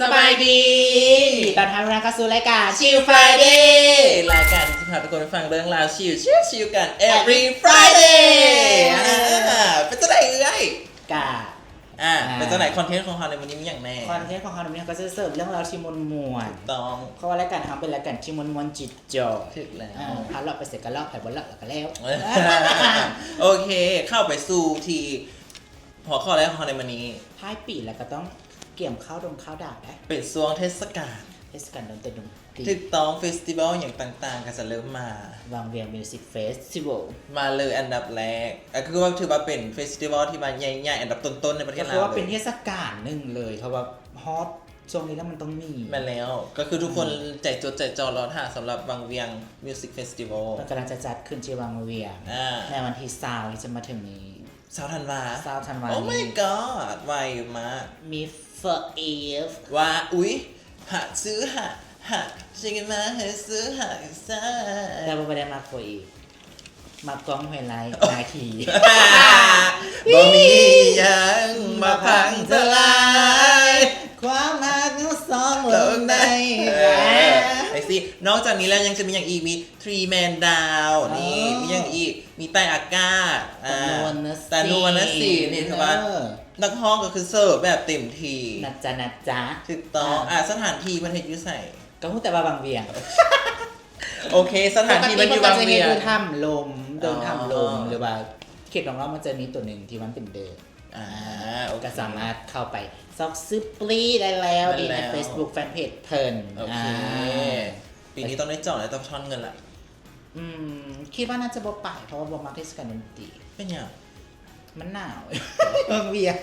ສະບາຍດີ ຍິນດີຕ້ອນຮັບທຸກທ່ານເຂົ້າສູ່ລາຍການ Chill Friday ລາຍການທີ່ຈະພາທຸກຄົນໄປຟັງເລື່ອງລາວຊິວໆກັນ every Friday ອ່າ ເປັນຈັ່ງໃດເອື້ອຍ? ກະ ອ່າ ອ່າ ເປັນຈັ່ງໃດ ຄອນເທັນຂອງເຮົາໃນມື້ນີ້ມີຫຍັງແດ່? ຄອນເທັນຂອງເຮົາໃນມື້ນີ້ເຮົາກໍຈະເສີບເລື່ອງລາວທີ່ມ່ວນໆ ຖືກຕ້ອງ ເພາະວ່າລາຍການເຮົາເປັນລາຍການທີ່ມ່ວນໆຈິດຈ່ອຍ ຖືກແລ້ວ ອ່າ ພາເລາະໄປໃສກໍເລາະ ໃຜບໍ່ເລາະລະກໍແລ້ວ ໂອເຄ ເຂົ້າໄປສູ່ທີ່ ຫົວຂໍ້ແລກຂອງເຮົາໃນມື້ນີ້ ທ້າຍປີແລ້ວກໍຕ້ອງກຽມເຂົ້າດົງເຂົ້າດາວເດ້ ເປັນຊ່ວງເທດສະການ ເທດສະການດົນຕີດົນຕີ ຖືກຕ້ອງ ເຟສຕິວອລຫຍັງຕ່າງໆກໍຈະເລີ່ມມາ ວັງວຽງມິວສິກເຟສຕິວອລ ມາເລີຍອັນດັບແລກ ກໍຄືວ່າຖືວ່າເປັນເຟສຕິວອລທີ່ວ່າໃຫຍ່ໆອັນດັບຕົ້ນໆໃນປະເທດລາວ ກໍຄືວ່າເປັນເທດສະການໜຶ່ງເລີຍ ເພາະວ່າຮອດຊ່ວງນີ້ແລ້ວມັນຕ້ອງມີ ແມ່ນແລ້ວ ກໍຄືທຸກຄົນ ອືມ ໃຈຈົດໃຈຈ່ອລອຖ້າສຳລັບວັງວຽງມິວສິກເຟສຕິວອລ ເພິ່ນກຳລັງຈະຈັດຂຶ້ນທີ່ວັງວຽງ ອ່າ ໃນວັນທີຊາວທີ່ຈະມາເຖິງນີ້ ຊາວທັນວາ ຊາວທັນວາ Oh my god ໄວມາກ ມີ Forever ວ່າ ອຸ້ຍ ຫາກຊື້ຫາກ ຫາກຊິມາໃຫ້ຊື້ຫາກຊາ ແຕ່ວ່າບໍ່ໄດ້ມັກ Forever ມັກກ້ອງ Twilight ນາຄີ ບໍ່ມີຫຍັງມາພັງທະລາຍ ຄວາມຮັກເຮົາສອງລົມໄດ້ ເອີ ໄປຊິ ນອກຈາກນີ້ແລ້ວຍັງຈະມີຫຍັງອີກ? ມີ Three Man Down ນີ້ ເອີ ມີຫຍັງອີກ? ມີ Tay Aga ອ່າ ຕານູ ວັນນະສີ ຕານູ ວັນນະສີ ນີ້ຖືວ່າ ເອີ ນັກຮ້ອງກໍຄືເສີບແບບເຕັມທີ່ ນະຈະ ນະຈະ ຖືກຕ້ອງ ອ່າ ອ່າ ສະຖານທີ່ເພິ່ນເຮັດຢູ່ໃສ? ກໍຮູ້ແຕ່ວ່າວັງວຽງ ໂອເຄ ສະຖານທີ່ເພິ່ນຢູ່ວັງວຽງ ປົກກະຕິເພິ່ນກໍຈະເຮັດຢູ່ຖ້ຳລົມ ໂດນ ອໍ ຖ້ຳລົມ ຫຼືວ່າເຂດດອງລອກມັນຈະມີໂຕໜຶ່ງທີ່ມັນເປັນເດີ ອ່າ ອ່າ ໂອເຄ ກໍສາມາດເຂົ້າໄປຊອກຊື້ປລີໄດ້ແລ້ວ ແມ່ນແລ້ວ ທີ່ໃນ Facebook Fanpage ເພິ່ນ ໂອເຄ ອ່າ ປີນີ້ຕ້ອງໄດ້ຈອງແລ້ວ ຕ້ອງທ້ອນເງິນລະ ອືມ ຄິດວ່າໜ້າຈະບໍ່ໄປ ເພາະວ່າບໍ່ມັກເທດສະການດົນຕີ ເປັນຫຍັງ? ມັນໜາວ ເມືອງວຽງ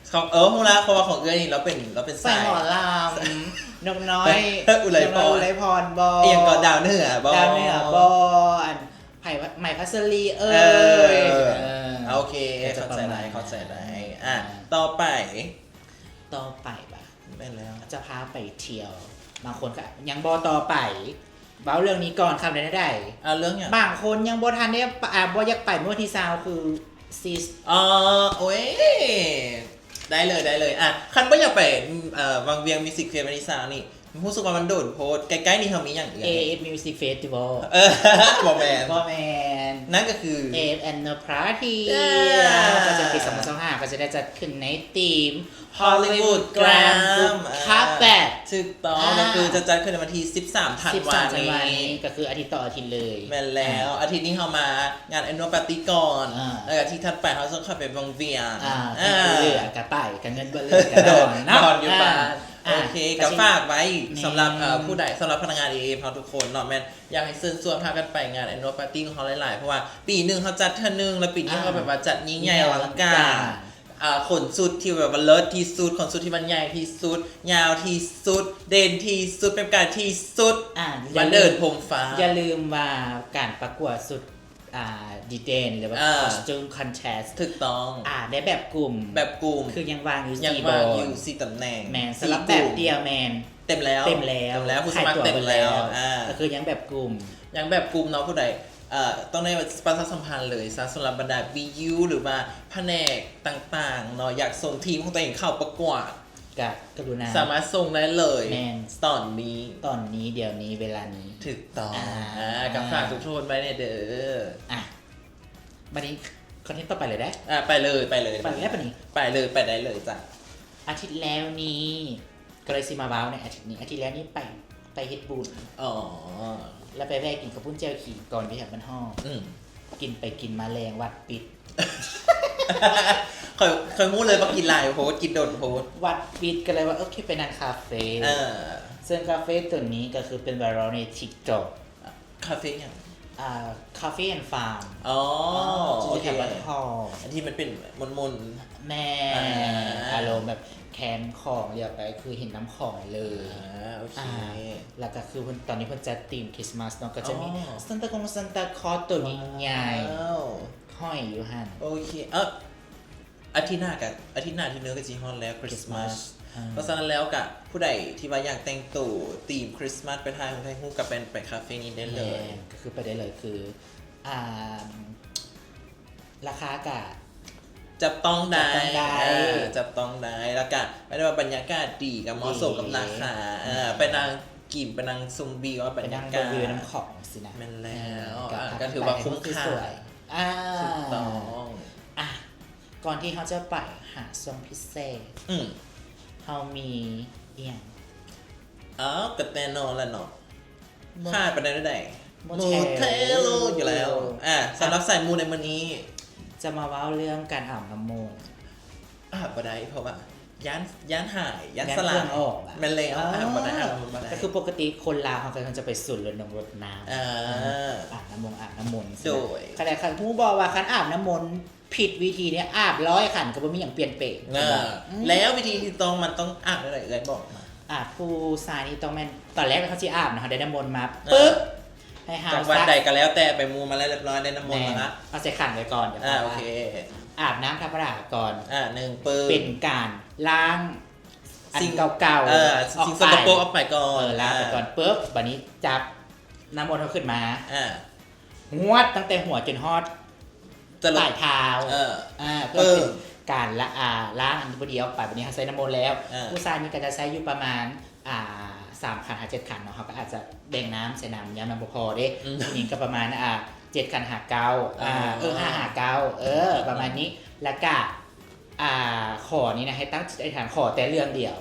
ເຂົາ ເອີ ຮູ້ລະ ເພາະວ່າຂອງເອື້ອຍນີ້ລາວເປັນ ລາວເປັນສາຍໝໍລຳ ນົກນ້ອຍ ອຸໄລພອນ ນົກນ້ອຍອຸໄລພອນບໍ ອີ່ຫຍັງກໍດາວເໜືອບໍ ດາວເໜືອບໍ ອັນ ໄພ ໄໝພັດສະລີເອີຍ ເອີ ເອີ ໂອເຄ ເຂົ້າໃຈໄດ້ ເຂົ້າໃຈໄດ້ ອ່າ ອ່າ ຕໍ່ໄປ ຕໍ່ໄປບາດ ແມ່ນແລ້ວ ຈະພາໄປທ່ຽວ ບາງຄົນກໍຍັງບໍ່ຕໍ່ໄປ ເວົ້າເລື່ອງນີ້ກ່ອນ ຄຳໃດໆ ອ່າ ເລື່ອງຫຍັງ? ບາງຄົນຍັງບໍ່ທັນໄດ້ ອ່າ ບໍ່ຢາກໄປມື້ວັນທີຊາວ ຄື Sis ອໍ ໂອ້ຍ ໄດ້ເລີຍ ໄດ້ເລີຍ ອ່ະ ຄັນບໍ່ຢາກໄປ ເອີ ວັງວຽງມິວສິກເຟສວັນທີຊາວນີ້ ຮູ້ສຶກວ່າມັນໂດນໂພດ ໃກ້ໆນີ້ເຮົາມີຫຍັງອີກ? ເອເອັຟ Music Festival ເອີ ບໍ່ແມ່ນ ບໍ່ແມ່ນ ນັ້ນກໍຄື ເອເອັຟ Annual Party ເອີ ປະຈຳປີສອງພັນຊາວຫ້າ ກໍຈະໄດ້ຈັດຂຶ້ນໃນທີມ Hollywood Glam Group Carpet ຖືກຕ້ອງ ອ່າ ກໍຄືຈະຈັດຂຶ້ນໃນວັນທີສິບສາມທັນວາ ສິບສາມທັນວານີ້ ນີ້ ກໍຄືອາທິດຕໍ່ອາທິດເລີຍ ແມ່ນແລ້ວ ອ່າ ອາທິດນີ້ເຮົາມາງານ Annual Party ກ່ອນ ອ່າ ແລ້ວອາທິດຖັດໄປເຮົາຈະຄ່ອຍໄປວັງວຽງ ອ່າ ອ່າ ເງິນບໍ່ເຫຼືອກໍໄປ ກໍເງິນບໍ່ເຫຼືອກໍນອນເນາະ ນອນຢູ່ບ້ານ ອ່າ ໂອເຄ ອ່າ ກໍຝາກໄວ້ ແມ່ນ ສຳລັບ ເອີ ຜູ້ໃດ ສຳລັບພະນັກງານ ເອເອັຟ ເຮົາທຸກຄົນເນາະ ແມ່ນຢາກໃຫ້ເຊີນຊວນພາກັນໄປງານ Annual Party ຂອງເຮົາຫຼາຍໆ ເພາະວ່າປີໜຶ່ງເຮົາຈັດເທື່ອໜຶ່ງ ແລ້ວປີນີ້ ອ່າ ເຮົາແບບວ່າຈັດຍິ່ງໃຫຍ່ອະລັງການ ອ່າ ຂົນຊຸດທີ່ແບບວ່າເລີດທີ່ສຸດ ຂົນຊຸດທີ່ມັນໃຫຍ່ທີ່ສຸດ ຍາວທີ່ສຸດ ເດັ່ນທີ່ສຸດ ເປັນປະກາຍທີ່ສຸດ ອ່າ ວັນເດີນພົມຟ້າ ຢ່າລືມວ່າການປະກວດຊຸດ ອ່າ ດີເດັ່ນ ຫຼືວ່າ ອ່າ Costume Contest ຖືກຕ້ອງ ອ່າ ໄດ້ແບບກຸ່ມ ແບບກຸ່ມ ຄືຍັງວ່າງຢູ່ ຍັງວ່າງຢູ່ສີ່ຕຳແໜ່ງ ແມ່ນ ສຳລັບແບບດຽວແມ່ນ ເຕັມແລ້ວ ເຕັມແລ້ວ ເຕັມແລ້ວ ຜູ້ສະໝັກເຕັມແລ້ວ ອ່າ ກໍຄືຍັງແບບກຸ່ມ ຍັງແບບກຸ່ມເນາະ ຜູ້ໃດ ເອີ ຕ້ອງໄດ້ປະຊາສຳພັນເລີຍຊະ ສຳລັບບັນດາ ບີຢູ ຫຼືວ່າພະແນກຕ່າງໆເນາະ ຢາກສົ່ງທີມຂອງຕົວເອງເຂົ້າປະກວດ ກະກະລຸນາສາມາດສົ່ງໄດ້ເລີຍ ແມ່ນ ຕອນນີ້ ຕອນນີ້ ດຽວນີ້ ເວລານີ້ ຖືກຕ້ອງ ອ່າ ອ່າ ກໍຝາກທຸກຄົນໄວ້ແດ່ເດີ ອ່ະ ບັດນີ້ຄອນເທັນຕໍ່ໄປເລີຍເດ້ ອ່າ ໄປເລີຍ ໄປເລີຍ ໄປເລີຍບັດນີ້ ໄປເລີຍ ໄປໄດ້ເລີຍຈ້ະ ອາທິດແລ້ວນີ້ ກໍເລີຍຊິມາເວົ້າໃນອາທິດນີ້ ອາທິດແລ້ວນີ້ໄປ ໄປເຮັດບຸນ ອໍ ແລ້ວໄປແວ່ກິນເຂົ້າປຸ້ນແຈ່ວຂີງກ່ອນ ຢູ່ແຖວບ້ານຮອກ ອືມ ກິນໄປກິນມາແລງວັດປິດ ຂ້ອຍ ຂ້ອຍຮູ້ເລີຍວ່າກິນຫຼາຍໂພດ ກິນດົນໂພດ ວັດປິດ ກໍເລີຍວ່າ ໂອເຄ ໄປນັ່ງຄາເຟ ເອີ ເຊິ່ງຄາເຟໂຕນີ້ກໍຄືເປັນໄວຣັລໃນ TikTok ຄາເຟຫຍັງ? ອ່າ Coffee and Farm ອໍ ອໍ ທີ່ຢູ່ແຖວ ໂອເຄ ບ້ານຮອກ ອັນທີ່ມັນເປັນມົນໆ ແມ່ນ ອ່າ ອາລົມແບບແຄມຂອງ ລ້ຽວໄປຄືເຫັນນ້ຳຂອງເລີຍ ອ່າ ໂອເຄ ອ່າ ແລ້ວກໍຄືເພິ່ນ ຕອນນີ້ເພິ່ນຈັດທີມຄຣິສມາສເນາະ ກໍຈະມີ ອໍ ຊານຕາຄົງ ຊານຕາຄອສ ໂຕໃຫຍ່ໆ ວ້າວ ຫ້ອຍຢູ່ຫັ້ນ ໂອເຄ ເອີ ອາທິດໜ້າກະ ອາທິດໜ້າ ອາທິດໜ້າ ອາທິດໜ້າກໍຊິຮອດແລ້ວ ຄຣິສມາສ ຄຣິສມາສ ອ່າ ເພາະສະນັ້ນແລ້ວກະ ຜູ້ໃດທີ່ວ່າຢາກແຕ່ງໂຕທີມຄຣິສມາສ ໄປຖ່າຍຮູບ ຖ່າຍຮູບ ກະແມ່ນໄປຄາເຟນີ້ໄດ້ເລີຍ ແມ່ນ ກໍຄືໄປໄດ້ເລີຍ ຄື ອ່າ ລາຄາກະ ຈັບຕ້ອງໄດ້ ຈັບຕ້ອງໄດ້ ເອີ ຈັບຕ້ອງໄດ້ ແລ້ວກະແມ່ນວ່າບັນຍາກາດດີ ກໍເໝາະສົມກັບ ດີ ລາຄາ ເອີ ອືມ ໄປນັ່ງກິນ ໄປນັ່ງຊົມວິວ ບັນຍາກາດ ໄປນັ່ງເບິ່ງວິວນຳຂອງຊີ້ນະ ແມ່ນແລ້ວ ເອີ ກໍ ກໍຖືວ່າຄຸ້ມຄ່າ ສວຍໆ ອ່າ ຖືກຕ້ອງ ອ່ະ ກ່ອນທີ່ເຮົາຈະໄປຫາຊ່ວງພິເສດ ອືມ ເຮົາມີອີ່ຫຍັງ? ອ້າວ ກໍແນ່ນອນແຫຼະເນາະ ຂາດປານໃດ ໂມເທລ ໂມເທລຢູ່ແລ້ວ ອ່າ ສຳລັບສາຍມູໃນມື້ນີ້ ຈະມາເວົ້າເລື່ອງການອາບນ້ຳມົນ ອາບບໍ່ໄດ້ ເພາະວ່າຢ້ານ ຢ້ານຫາຍ ຢ້ານສະຫຼາຍ ຢ້ານເຄື່ອງອອກ ແມ່ນແລ້ວ ເອີ ອາບບໍ່ໄດ້ ອາບນ້ຳມົນບໍ່ໄດ້ ກໍຄືປົກກະຕິຄົນລາວເຮົາກໍຈະໄປສູນລົດນ້ຳລົດນ້ຳ ເອີ ອາບນ້ຳມົນ ອາບນ້ຳມົນ ໂດຍ ຄັນໃດຄັນຮູ້ບໍ່ວ່າຄັນອາບນ້ຳມົນ ຜິດວິທີນີ້ອາບຮ້ອຍຂັນກໍບໍ່ມີຫຍັງປ່ຽນແປງ ເອີ ແລ້ວວິທີທີ່ຕ້ອງ ມັນຕ້ອງອາບແນວໃດ ເອື້ອຍບອກມາ ອາບຜູ້ຊາຍນີ້ຕ້ອງແມ່ນ ຕອນແລກເຮົາຊິອາບເນາະ ເຮົາໄດ້ນ້ຳມົນມາ ເອີ ປຶບ ໃຫ້ເຮົາ ຈັກວັນໃດກໍແລ້ວແຕ່ ໄປມູມາແລ້ວຮຽບຮ້ອຍ ໄດ້ນ້ຳມົນມາລະ ເຮົາໃສ່ຂັນໄວ້ກ່ອນ ເອົາ ໂອເຄ ອາບນ້ຳທຳມະດາກ່ອນ ອາ ໜຶ່ງປຶບ ເປັນການລ້າງ ອັນເກົ່າໆ ເອີ ສິ່ງສະກະປົກອອກໄປກ່ອນ ເອີ ລ້າງໄປກ່ອນ ອາ ປຶບ ບາດນີ້ຈັບນ້ຳມົນເຮົາຂຶ້ນມາ ອາ ຮວດຕັ້ງແຕ່ຫົວຈົນຮອດ ຈະລົງ ປາຍເທົ້າ ເອີ ອາ ເພື່ອເປັນການລະ ອາ ລ້າງອັນບໍ່ດີອອກໄປ ບາດນີ້ເຮົາໃສ່ນ້ຳມົນແລ້ວ ເອີ ຜູ້ຊາຍນີ້ກໍຈະໃຊ້ຢູ່ປະມານ ອາ ສາມຂັນຫາເຈັດຂັນເນາະ ເຮົາກໍອາດຈະແບ່ງນ້ຳໃສ່ນ້ຳ ຍາມນ້ຳບໍ່ພໍເດ້ ອືມ ຜູ້ຍິງກໍປະມານ ອາ ເຈັດຂັນຫາເກົ້າ ອາ ເອີ ເອີ ຫ້າຫາເກົ້າ ເອີ ປະມານນີ້ ແລ້ວກະ ອາ ຂໍນີ້ນະ ໃຫ້ຕັ້ງຈິດອະທິຖານ ຂໍແຕ່ເລື່ອງດຽວ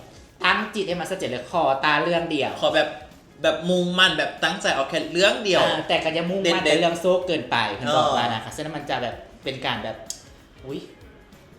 ຕັ້ງຈິດໃຫ້ມັນຊັດເຈນເລີຍ ຂໍແຕ່ເລື່ອງດຽວ ຂໍແບບ ແບບມຸ່ງໝັ້ນ ແບບຕັ້ງໃຈເອົາແຄ່ເລື່ອງດຽວ ອາ ແຕ່ກໍຢ່າມຸ່ງໝັ້ນ ເດັ່ນໆ ແຕ່ເລື່ອງໂຊກເກີນໄປ ເພິ່ນບອກວ່ານະ ເອີ ຄັນຊັ້ນມັນຈະແບບເປັນການແບບ ອຸ້ຍ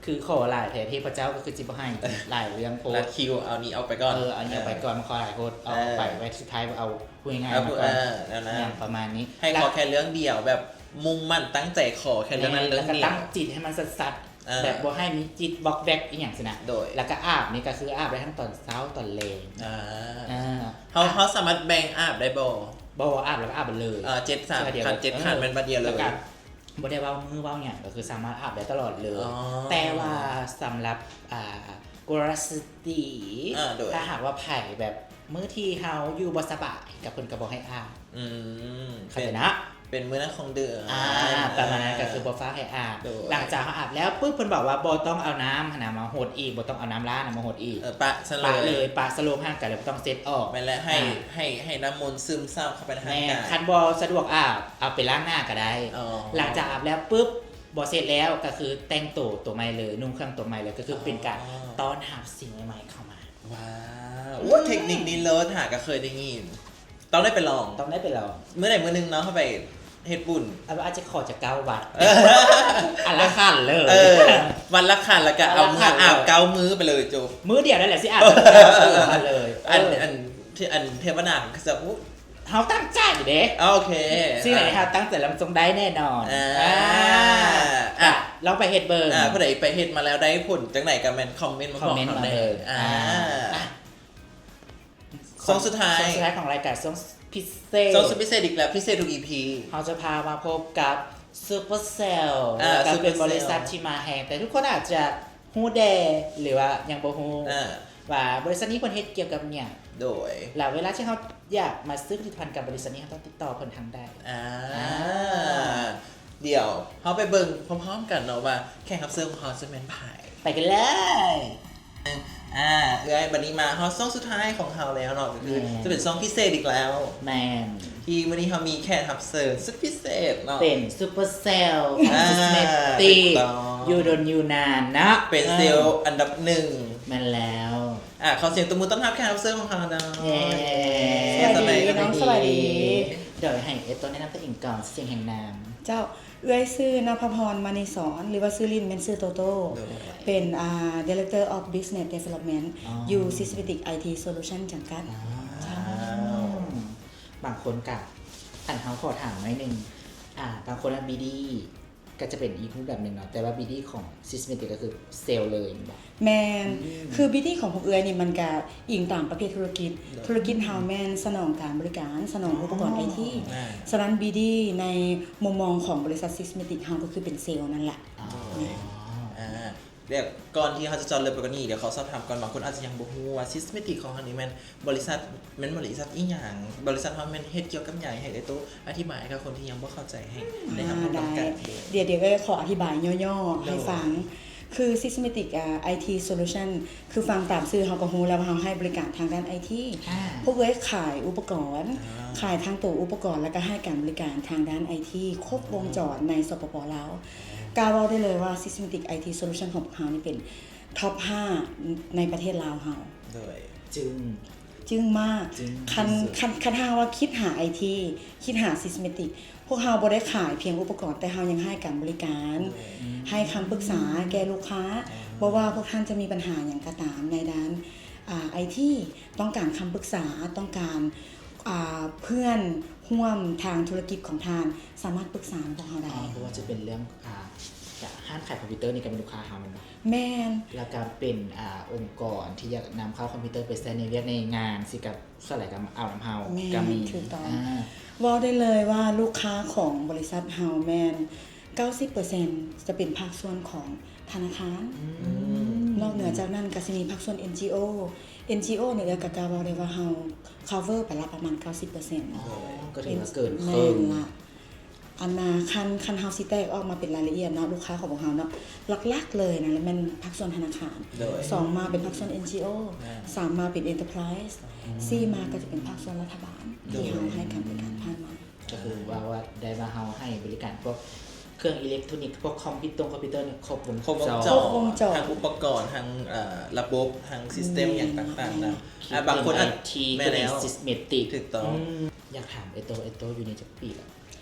ຄືຂໍຫຼາຍແທ້ ເທບພະເຈົ້າກໍຄືຊິບໍ່ໃຫ້ ເອີ ຫຼາຍເລື່ອງໂພດ ລັດຄິວ ເອົານີ້ອອກໄປກ່ອນ ເອີ ເອົານີ້ອອກໄປກ່ອນ ເອີ ມັນຂໍຫຼາຍໂພດ ເອົາອອກໄປ ເອີ ໄວ້ສຸດທ້າຍເອົາ ເອົາ ເອົາ ຫຍັງມາກ່ອນ ເອີ ແນວນັ້ນ ຫຍັງປະມານນີ້ ໃຫ້ຂໍແຄ່ເລື່ອງດຽວ ແບບມຸ່ງໝັ້ນຕັ້ງໃຈຂໍແຄ່ເລື່ອງນັ້ນເລື່ອງດຽວ ແມ່ນ ແລ້ວກໍຕັ້ງຈິດໃຫ້ມັນຊັດໆ ເອີ ແບບບໍ່ໃຫ້ມີຈິດວອກແວກອີ່ຫຍັງຊີ້ນະ ໂດຍ ແລ້ວກໍອາບນີ້ກໍຄືອາບໄດ້ທັງຕອນເຊົ້າຕອນແລງ ອາ ເຮົາ ເຮົາສາມາດແບ່ງອາບໄດ້ບໍ່? ບໍ່ ອາບແລ້ວກໍອາບໄປເລີຍ ເອີ ເຈັດ ສາມ ເທື່ອດຽວ ຄັນເຈັດ ເອີ ຄັນແມ່ນບັດດຽວເລີຍ ແລ້ວກໍບໍ່ໄດ້ເວົ້າມື້ເວົ້າຫຍັງ ກໍຄືສາມາດອາບໄດ້ຕະຫຼອດເລີຍ ອໍ ແຕ່ວ່າສຳລັບ ອ່າ ກະລະສິດ ດີ ອາ ໂດຍ ຖ້າຫາກວ່າໃຜແບບມື້ທີ່ເຮົາຢູ່ບໍ່ສະບາຍ ກໍເພິ່ນກໍບໍ່ໃຫ້ອາບ ອືມ ເຂົ້າໃຈເນາະ ເປັນມື້ນັ້ນຂອງເດືອນ ອາ ປະມານນັ້ນ ອາ ກໍຄືບໍ່ຟ້າວໃຫ້ອາບ ໂດຍ ຫຼັງຈາກເຮົາອາບແລ້ວປຶບ ເພິ່ນບອກວ່າບໍ່ຕ້ອງເອົານ້ຳຫັ້ນນະມາຫົດອີກ ບໍ່ຕ້ອງເອົານ້ຳລ້າງນະມາຫົດອີກ ເອີ ປະຊະເລີຍ ປະເລີຍ ປະສະໂລມຮ່າງກາຍເລີຍ ບໍ່ຕ້ອງເຊັດອອກ ແມ່ນແຫຼະ ໃຫ້ ອ່າ ໃຫ້ ໃຫ້ນ້ຳມົນຊຶມຊາບເຂົ້າໄປໃນຮ່າງກາຍ ແມ່ນ ຄັນບໍ່ສະດວກອາບ ເອົາໄປລ້າງໜ້າກໍໄດ້ ອໍ ຫຼັງຈາກອາບແລ້ວປຶບ ບໍ່ເຊັດແລ້ວ ກໍຄືແຕ່ງໂຕໂຕໃໝ່ເລີຍ ນຸ່ງເຄື່ອງໂຕໃໝ່ເລີຍ ກໍຄືເປັນການ ອໍ ຕ້ອນຮັບສິ່ງໃໝ່ໆເຂົ້າມາ ວ້າວ ໂອ້ ເທັກນິກນີ້ເລີດ ຫາກໍເຄີຍໄດ້ຍິນ ຕ້ອງໄດ້ໄປລອງ ຕ້ອງໄດ້ໄປລອງ ມື້ໃດມື້ໜຶ່ງເນາະ ເຮົາໄປເຮັດບຸນ ອາ ອາດຈະຂໍຈັກເກົ້າວັດ ເອີ ອັນລະຂັນເລີຍ ເອີ ວັດລະຂັນ ແລ້ວກໍເອົາເມືອອາບເກົ້າມື້ໄປເລີຍ ຈົບ ມື້ດຽວນັ້ນແຫຼະຊິອາບເກົ້າມື້ເລີຍ ອັນ ເອີ ອັນ ທີ່ ອັນເທວະດາຄືຈະ ເຮົາຕັ້ງໃຈເດ້ ໂອເຄ ສິ່ງໃດທີ່ເຮົາຕັ້ງໃຈແລ້ວມັນຕ້ອງໄດ້ແນ່ນອນ ອ່າ ອ່າ ອ່າ ລອງໄປເຮັດເບິ່ງ ອ່າ ຜູ້ໃດໄປເຮັດມາແລ້ວໄດ້ຜົນຈັ່ງໃດກໍແມ່ນຄອມເມັນມາບອກເຮົາແດ່ ອ່າ ອ່າ ອ່າ ຊ່ວງສຸດທ້າຍ ຊ່ວງສຸດທ້າຍຂອງລາຍການ ຊ່ວງພິເສດ ຊ່ວງສຸດພິເສດອີກແລ້ວ ພິເສດທຸກອີພີ ເຮົາຈະພາມາພົບກັບ Supercell ອ່າ ແລ້ວກໍເປັນ Supercell ບໍລິສັດທີ່ມາແຮງ ແຕ່ທຸກຄົນອາດຈະ ຮູ້ແດ່ ຫຼືວ່າຍັງບໍ່ຮູ້ ອ່າ ວ່າບໍລິສັດນີ້ເພິ່ນເຮັດກ່ຽວກັບຫຍັງ ໂດຍ ແລ້ວເວລາທີ່ເຮົາຢາກມາຊື້ຜະລິດຕະພັນກັບບໍລິສັດນີ້ ເຮົາຕ້ອງຕິດຕໍ່ເພິ່ນທາງໃດ ອ່າ ອ່າ ດຽວເຮົາໄປເບິ່ງພ້ອມໆກັນເນາະວ່າແຂກຮັບເຊີນຂອງເຮົາຈະແມ່ນໃຜ ໄປກັນເລີຍ ອ່າ ເອື້ອຍ ບັດນີ້ມາຮອດຊ່ວງສຸດທ້າຍຂອງເຮົາແລ້ວເນາະ ກໍຄື ແມ່ນ ຈະເປັນຊ່ວງພິເສດອີກແລ້ວ ແມ່ນ ທີ່ມື້ນີ້ເຮົາມີແຂກຮັບເຊີນສຸດພິເສດເນາະ ເປັນ Supercell ຂອງ ອ່າ Sysmetic ຖືກຕ້ອງ ຢູ່ດົນຢູ່ນານເນາະ ເປັນເຊວ ເອີ ອັນດັບໜຶ່ງ ແມ່ນແລ້ວ ອ່າ ຂໍສຽງຕົບມືຕ້ອນຮັບແຂກຮັບເຊີນຂອງເຮົາເນາະ ເຢ້ ສະບາຍດີ ສະບາຍດີ ນ້ອງ ສະບາຍດີ ໂດຍ ໃຫ້ເອື້ອຍຕົ້ນແນະນຳຕົວເອງກ່ອນ ຊື່ຫຍັງນາມ ເຈົ້າ ເອື້ອຍຊື່ນະພາພອນ ມະນີສອນ ຫຼືວ່າຊື່ຫຼິ້ນແມ່ນຊື່ໂຕໂຕ້ ໂດຍ ເປັນ ອ່າ Director of Business Development ອໍ ຢູ່ Sysmetic ໄອທີ Solution ຈຳກັດ ວ້າວ ເຈົ້າ ບາງຄົນກະ ຄັນເຮົາຂໍຖາມໜ້ອຍໜຶ່ງ ອ່າ ບາງຄົນວ່າ ບີດີ ກໍຈະເປັນອີກຮູບແບບໜຶ່ງເນາະ ແຕ່ວ່າ ບີດີ ຂອງ Sysmetic ກໍຄືເຊວເລີຍແມ່ນບໍ່? ແມ່ນ ອືມ ຄື ບີດີ ຂອງພວກເອື້ອຍນີ້ ມັນກະອີງຕາມປະເພດທຸລະກິດ ໂດຍ ທຸລະກິດເຮົາແມ່ນສະໜອງການບໍລິການ ສະໜອງອຸປະກອນ ອໍ ໄອທີ ອ່າ ສະນັ້ນ ບີດີ ໃນມຸມມອງຂອງບໍລິສັດ Sysmetic ເຮົາກໍຄືເປັນເຊວນັ້ນລະ ອໍ ອ່າ ດຽວກ່ອນທີ່ເຮົາຈະເຈາະເລິກໄປກວ່ານີ້ ດຽວຂໍສອບຖາມກ່ອນ ບາງຄົນອາດຈະຍັງບໍ່ຮູ້ວ່າ Sysmetic ຂອງເຮົານີ້ແມ່ນບໍລິສັດ ແມ່ນບໍລິສັດອີ່ຫຍັງ? ບໍລິສັດເຮົາແມ່ນເຮັດກ່ຽວກັບຫຍັງ? ໃຫ້ເອື້ອຍໂຕອະທິບາຍໃຫ້ກັບຄົນທີ່ຍັງບໍ່ເຂົ້າໃຈ ໃຫ້ໄດ້ຮັບຮູ້ນຳກັນ ອ່າ ໄດ້ ດຽວ ດຽວເອື້ອຍຂໍອະທິບາຍຫຍໍ້ໆ ໂດຍ ໃຫ້ຟັງ. ຄື Sysmetic ອາ ໄອທີ Solution ຄືຟັງຕາມຊື່ເຮົາກໍຮູ້ແລ້ວວ່າເຮົາໃຫ້ບໍລິການທາງດ້ານໄອທີ. ອາ ພວກເອື້ອຍຂາຍອຸປະກອນ ອາ ຂາຍທັງໂຕອຸປະກອນ ແລ້ວກໍໃຫ້ການບໍລິການທາງດ້ານໄອທີຄົບວົງຈອນໃນ ສປປ ລາວ. ກ້າເວົ້າໄດ້ເລີຍວ່າ Sysmetic ໄອທີ Solution ຂອງພວກເຮົານີ້ເປັນ Top ຫ້າ ໃນປະເທດລາວເຮົາ. ໂດຍ ຈຶ່ງ ຈຶ່ງມາກ ຈຶ່ງ ຄັນ ທີ່ສຸດ ຄັນ ຄັນຫາກວ່າຄິດຫາໄອທີ ຄິດຫາ Sysmetic ພວກເຮົາບໍ່ໄດ້ຂາຍພຽງອຸປະກອນ ແຕ່ເຮົາຍັງໃຫ້ການບໍລິການ ໂດຍ ໃຫ້ຄຳປຶກສາແກ່ລູກຄ້າ ອ່າ ບໍ່ວ່າພວກທ່ານຈະມີບັນຫາຫຍັງກໍຕາມໃນດ້ານ ອາ ໄອທີ ຕ້ອງການຄຳປຶກສາ ຕ້ອງການ ອາ ເພື່ອນຮ່ວມທາງທຸລະກິດຂອງທ່ານ ສາມາດປຶກສາພວກເຮົາໄດ້. ອໍ ບໍ່ວ່າຈະເປັນເລື່ອງ ອາ ຮ້ານຂາຍຄອມພິວເຕີນີ້ກໍເປັນລູກຄ້າເຮົາແມ່ນບໍ່? ແມ່ນ. ແລ້ວກໍເປັນ ອາ ອົງກອນທີ່ຢາກນຳເຂົ້າຄອມພິວເຕີໄປໃຊ້ໃນວຽກໃນງານ ຊິກັບສ່ວນຫຼາຍກໍເອົານຳເຮົາ ແມ່ນ ກໍມີ ຖືກຕ້ອງ ອາ ເວົ້າໄດ້ເລີຍວ່າລູກຄ້າຂອງບໍລິສັດເຮົາແມ່ນ ເກົ້າສິບເປີເຊັນ ຈະເປັນພາກສ່ວນຂອງທະນາຄານ ອືມ ນອກເໜືອຈາກນັ້ນກໍຊິມີພາກສ່ວນ NGO NGO ນີ້ເອື້ອຍກໍກ້າເວົ້າໄດ້ວ່າເຮົາ cover ໄປລະປະມານ ເກົ້າສິບເປີເຊັນ ອໍ ກໍຖືວ່າເກີນເຄິ່ງ ແມ່ນລະ. ອັນນ່າ ຄັນ ຄັນເຮົາຊິແຕກອອກມາເປັນລາຍລະອຽດເນາະ ລູກຄ້າຂອງພວກເຮົາເນາະ ຫຼັກໆເລີຍນະ ແມ່ນພາກສ່ວນທະນາຄານ ໂດຍ ສອງມາເປັນພາກສ່ວນ NGO ແມ່ນ ສາມມາເປັນ Enterprise ອືມ ສີ່ມາກໍຈະເປັນພາກສ່ວນລັດຖະບານ ໂດຍ ທີ່ເຮົາໃຫ້ການບໍລິການຜ່ານມາ. ກໍຄືວ່າ ວ່າໄດ້ວ່າເຮົາໃຫ້ບໍລິການພວກເຄື່ອງອີເລັກໂທຣນິກ ພວກຄອມພິວເຕີ ຄອມພິວເຕີນີ້ຄົບວົງ ຄົບວົງຈອນ ຄົບວົງຈອນ ທັງອຸປະກອນ ທັງ ເອີ ລະບົບ ທັງ system ແມ່ນ ຫຍັງຕ່າງໆ ແມ່ນ ນະ ອ່າ ບາງຄົນອາດ ແມ່ນແລ້ວ Sysmetic ຖືກຕ້ອງ ອືມ ຢາກຖາມເອໂຕ ເອໂຕຢູ່ນີ້ຈັກປີລະ?